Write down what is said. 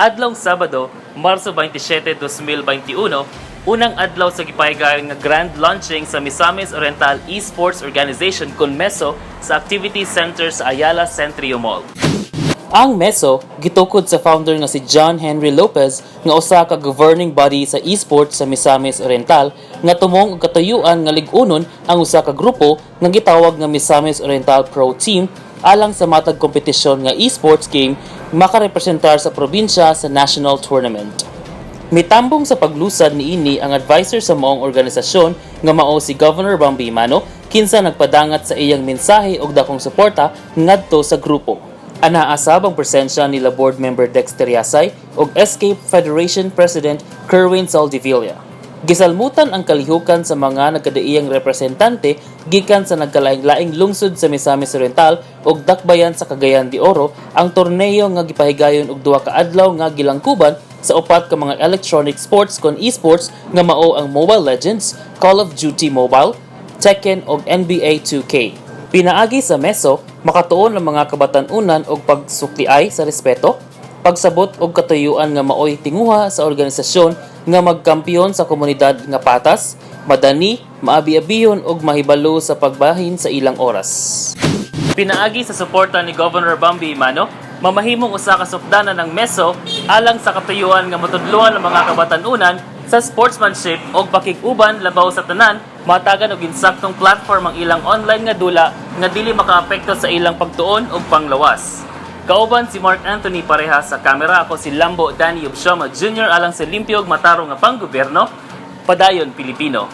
Adlawng Sabado, Marso 27, 2021, unang adlaw sa gipahigayon nga grand launching sa Misamis Oriental Esports Organization kon MESO sa Activity Center sa Ayala Centrio Mall. Ang MESO gitukod sa founder nga si John Henry Lopez nga usa ka governing body sa esports sa Misamis Oriental nga tumong og katuyuan nga lig-unon ang usa ka grupo nga gitawag nga Misamis Oriental Pro Team alang sa matag kompetisyon nga esports game makarepresentar sa probinsya sa national tournament. Mitambong sa paglusad niini ang advisor sa maong organisasyon nga mao si Governor Bambi Emano, kinsa nagpadangat sa iyang mensahe og dakong suporta ngadto sa grupo. Anaa sab ang presensya nila board member Dexter Yasay ug SK Federation President Kerwin Saldivilla. Gisalmutan ang kalihukan sa mga nagkadaiyang representante gikan sa nagkalaing-laing lungsod sa Misamis Oriental ug dakbayan sa Cagayan de Oro ang torneo nga gipahigayon og duha ka adlaw nga gilangkuban sa upat ka mga electronic sports kon esports nga mao ang Mobile Legends, Call of Duty Mobile, Tekken ug NBA 2K. Pinaagi sa MESO, makatuon ang mga kabatan-unan og pagsukliay sa respeto, pagsabot og katuyuan nga maoy tinguha sa organisasyon nga magkampiyon sa komunidad nga patas, madani, maabi-abiyon ug mahibalo sa pagbahin sa ilang oras. Pinaagi sa suporta ni Governor Bambi Emano, mamahimong usa ka sukdanan ng MESO alang sa katuyuan nga matudloan ang mga kabatan-unan sa sportsmanship og pakig-uban labaw sa tanan, matagan og insaktong platform ang ilang online nga dula nga dili makaapekto sa ilang pagtuon og panglawas. Kauban si Mark Anthony Pareha sa kamera, ako si Lambo Danny Obsioma Jr. alang sa limpyo ug matarong nga panggobyerno. Padayon, Pilipino.